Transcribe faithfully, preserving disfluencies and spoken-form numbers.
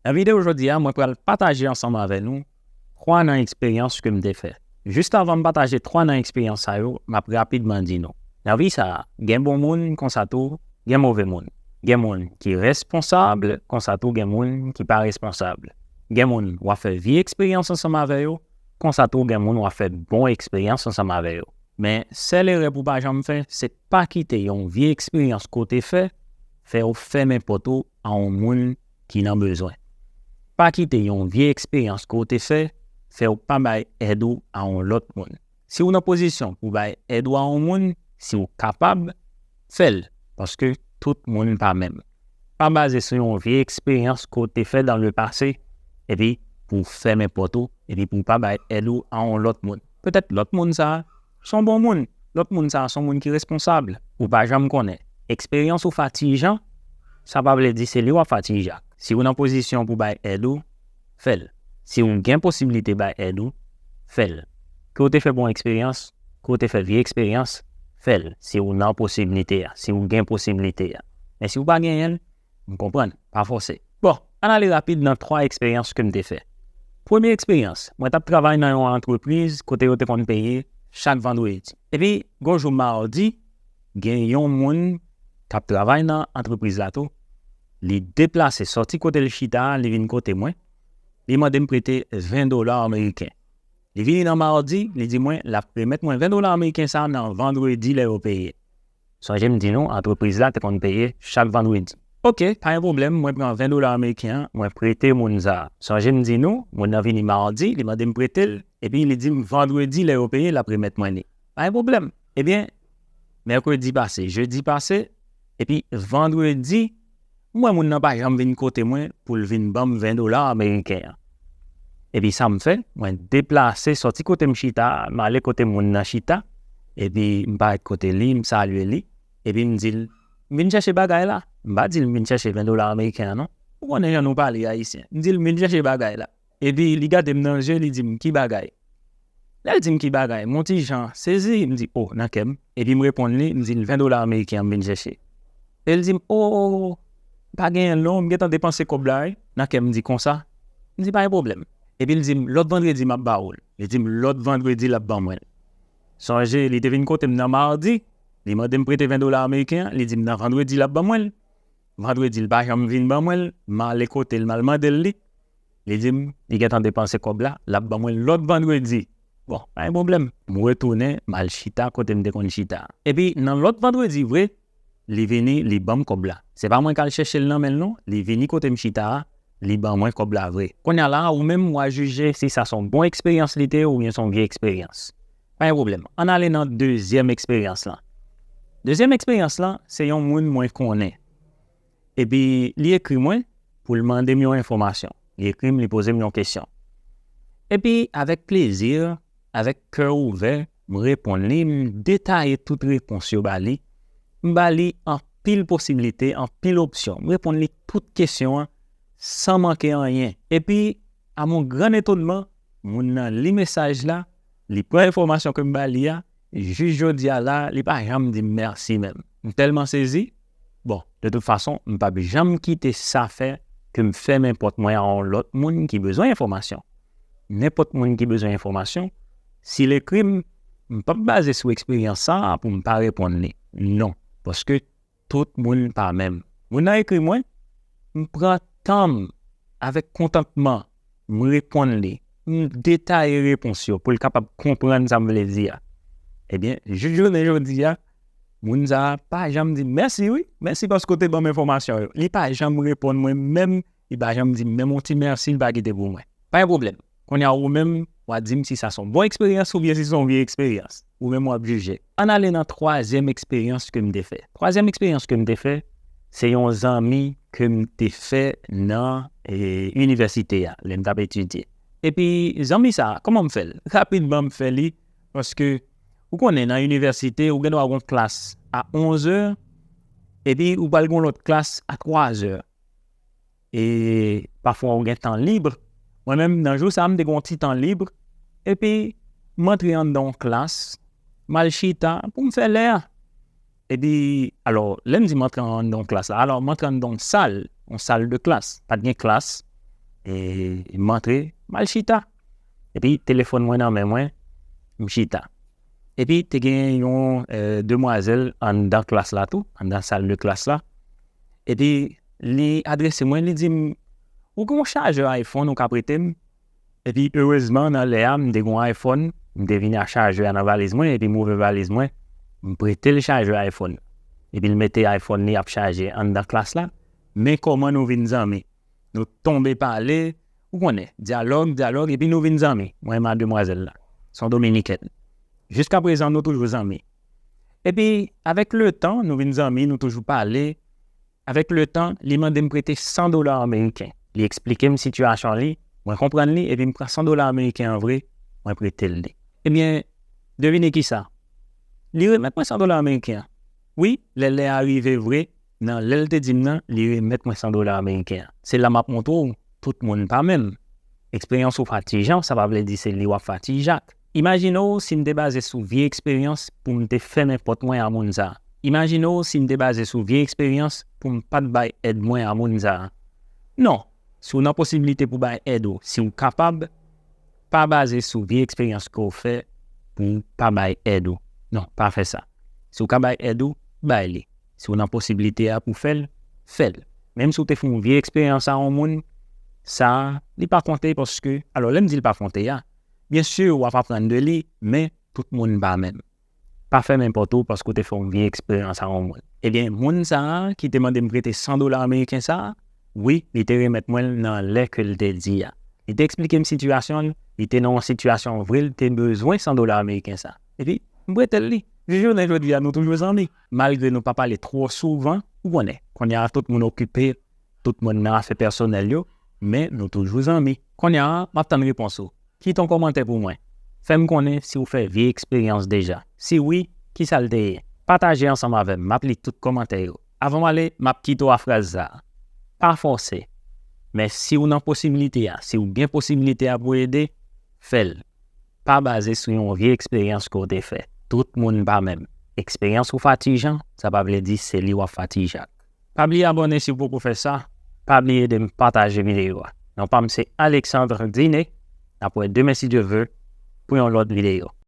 Nan videyo jodi a, mwen pral pataje ansanm avè nou twa nan eksperyans ke m te fè. Jis avan m pataje twa nan eksperyans sa yo, m ap rapidman di nou. Nan vi sa a, gen bon moun, konsa tou, gen move moun. Gen moun ki responsab, konsa tou gen moun ki pa responsab. Gen moun w ap fè vye eksperyans ansanm avè yo, konsa tou gen moun w ap fè bon eksperyans ansanm avè yo. Men, sèl erè pou w pa janm fè, se pa kite yon vye eksperyans ke w te fè, fè w fèmen pòt ou a yon moun ki nan bezwen. Pa kite yon vye eksperyans ke w te fè, fè w pa bay èd ou a yon lòt moun. Si w nan pozisyon pou w bay èd ou a yon moun, si w kapab, fè l, paske tout moun pa menm. Pa baze sou yon vye eksperyans ke w te fè dans le passé, epi pou w fèmen pòt ou, epi pou w pa bay èd ou a yon lòt moun. Petèt lòt moun sa a se yon bon moun, lòt moun sa a se yon moun ki responsab, ou pa janm konnen. Eksperyans ou fatijan, sa pa vle di se li w ap fatije ak. Si w nan pozisyon pou bay èd ou, fè l. Si w gen posiblite bay èd ou, fè l. Ke w te fè bon eksperyans, ke w te fè vye eksperyans, fè l. Si w nan posiblite a, si w gen posiblite a. Men si w pa genyen l, m konprann, pa fòse. Bon, ann ale rapid nan twa eksperyans ke m te fè. Premye eksperyans, mwen t ap travay nan yon antrepriz kote yo te konn peye chak vandredi. Epi, gon jou madi, gen yon moun k ap travay nan antrepriz la tou, li deplase sòti kote l chita a, li vin kote mwen, li mande m prete ven dola ameriken. Li vini nan madi, li di mwen l ap remèt mwen ven dola ameriken sa a nan vandredi lè yo peye. Sonje m di nou, antrepriz la te konn peye chak vandredi. Oke, pa gen pwoblèm, mwen pran ven dola ameriken an, mwen prete moun sa a. Sonje m di nou, moun nan vini madi, li mande m prete l, epi li di m vandredi lè yo peye, l ap remèt mwen li. Pa gen pwoblèm. Ebyen, mèkredi pase, jedi pase, epi vandredi, m wè moun nan pa janm vin kote mwen pou l vin ban m ven dola ameriken an. Epi sa m fè, mwen deplase sòti kote m chita a, m ale kote moun nan chita, epi m parèt kote li, m salye li, epi m di l, "M vin chèche bagay la." M pa di l m vin chèche ven dola ameriken an non. Ou konnen jan nou pale Ayisyen. M di l, "M vin chèche bagay la." Epi li gade m nan je, li di m, "Ki bagay?" Lè l di m ki bagay, m on ti jan sezi, m di, "O, nan kè m." Epi m reponn li, m di l, "Ven dola ameriken an m vin chèche." E l di m, "O, pa genyen l non, m gentan depanse kòb la wi." Nan kè m, m di konsa, m di, "Pa gen pwoblèm." Epi l di m, "Lòt vandredi m ap ba ou l." Li di m, "Lòt vandredi l ap ban mwen l." Sonje, li te vin kote m nan madi, li mande m prete ven dola ameriken an, li di m nan vandredi l ap ban mwen l. Vandredi, l pa janm vin ban mwen l, m ale kote l, m al mande l li. Li di m, li gentan depanse kòb la, l ap ban mwen l lòt vandredi. Bon, pa gen pwoblèm. M retounen, m al chita kote m te konn chita a. Epi, nan lòt vandredi vre, li vini, li ban m kòb la. Se pa mwen k al chèche l nan men l non, li vini kote m chita a, li ban mwen kòb la vre. Kounye a la, ou menm, w a jije si sa se yon bon eksperyans li te ye oubyen se yon vye eksperyans. Pa gen pwoblèm. Ann ale nan dezyèm eksperyans lan. Dezyèm eksperyans lan, se yon moun mwen konnen. Epi li ekri mwen pou l mande m yon enfòmasyon. Li ekri m, li poze m yon kesyon. Epi avèk plezi, avèk kè ouvè, m reponn li, m detaye tout repons yo ba li. M ba li anpil posiblite, anpil opsyon. M reponn li tout kesyon an san manke anyen. Epi, a mon gran etonman, moun nan li mesaj la, li pran enfòmasyon ke m ba li a, jis jodi a la, li pa janm di m mèsi menm. M tèlman sezi. Bon, de tout fason, m p ap janm kite sa fè ke m fèmen pòt mwen a yon lòt moun ki bezwen enfòmasyon. Nenpòt moun ki bezwen enfòmasyon, si l ekri m, m p ap baze sou eksperyans sa a pou m pa reponn li. Non, paske tout moun pa menm. Moun nan ekri mwen, m pran tan m avèk kontantman, m reponn li, m detaye repons yo pou l kapab konprann sa m vle di a. Ebyen, jis jounen jodi a, moun sa a pa janm di m mèsi wi, mèsi paske w te ban m enfòmasyon yo. Li pa janm reponn mwen menm, li pa janm di m menm yon ti mèsi, li pa kite pou mwen. Pa gen pwoblèm. Kounye a ou menm, w a di m si sa se yon bon eksperyans oubyen si se yon vye eksperyans. Ou menm w ap jije. Ann ale nan twazyèm eksperyans ke m te fè. Twazyèm eksperyans ke m te fè, se yon zanmi ke m te fè nan e, inivèsite a, lè m t ap etidye. Epi, zanmi sa a, kòman m fè l? Rapidman, m fè li, paske ou konnen nan inivèsite, ou gen dwa gen yon klas a onzè, epi ou pral gen yon lòt klas a twazè. E pafwa ou gen tan lib. Mwen menm, nan jou sa a, m te gen yon ti tan lib. Epi, m antre anndan yon klas, m al chita pou m fè lè a. Epi, alò, lè m di m antre anndan yon klas la, alò, m antre anndan yon sal, yon sal de klas. Pa t gen klas. E m antre, m al chita. Epi telefòn mwen nan men mwen, m chita. Epi te gen yon eh, demwazèl anndan klas la tou, anndan sal de klas la. Epi li adrese mwen, li di m, ou gen yon chajè iPhone ou ka prete m? Epi erezman nan lè a, m te gen yon iPhone, m te vini ak chajè a nan valiz mwen, epi m ouvè valiz mwen, m prete l chajè iPhone. Epi l mete iPhone li ap chaje anndan klas la. Men kòman nou vin zanmi. Nou tonbe pale, ou konnen, dyalòg, dyalòg, epi nou vin zanmi, mwen e mademwazèl la. Se yon dominikèn. Jiska prezan, nou toujou zanmi. Epi, avèk letan, nou vin zanmi, nou toujou pale. Avèk letan, li mande m prete san dola ameriken. Li eksplike m sitiyasyon li, mwen konprann li, epi m pran san dola ameriken an vre, mwen prete l li. Ebyen, devine kisa? Li remèt mwen san dola ameriken an. Wi, lè lè a rive vre, nan lè l te di m nan, li remèt mwen san dola ameriken an. Se la m ap montre w, tout moun pa menm. Eksperyans ou fatijan, sa pa vle di se li w ap fatije ak. Imajine w si m te baze sou vye eksperyans pou m te fè nenpòt mwen a moun sa a. Imajine w si m te baze sou vye eksperyans pou m pa t bay èd mwen a moun sa a. Non, si w nan posiblite pou bay èd ou, si w kapab, pa baze sou vye eksperyans ke w fè pou w pa bay èd ou. Non, pa fè sa. Si w ka bay èd ou, bay li. Si w nan posiblite a pou fè l, fè l. Menm si w te fè yon vye eksperyans a yon moun, sa, li pa konte paske, alò lè m di l pa konte a, byen si w ap aprann de li, men tout moun pa menm. Pa fè nenpòt ou paske w te fè yon vye eksperyans a yon moun. Ebyen, moun sa a ki te mande m prete san dola ameriken sa a, wi, li te remèt mwen l nan lè ke l te di a. Li te eksplike m sitiyasyon l, li te nan yon sitiyasyon vre, l te bezwen san dola ameriken sa. Epi, m prete l li. Jis jounen jodi a, nou toujou zanmi. Malgre nou pa pale twò souvan, ou konnen, kounye a tout moun okipe, tout moun nan afè pèsonèl yo, men nou toujou zanmi. Kounye a, m ap tann repons ou. Kite yon kòmantè pou mwen. Fè m konnen si w fè vye eksperyans deja. Si wi, kisa l te ye? Pataje ansanm avè m, m ap li tout kòmantè yo. Avan m ale, m ap kite w a fraz sa a. Pa fòse. Men si w nan posiblite a, si w gen posiblite a pou ede, fè l. Pa baze sou yon vye eksperyans ke w te fè. Tout moun pa menm. Eksperyans ou fatijan, sa pa vle di se li w ap fatije ak. Pa bliye abòne si w poko fè sa. Pa bliye ede m pataje videyo a. Non pa m se Alexandre Diné. N ap wè demen si Dye vle pou yon lòt videyo.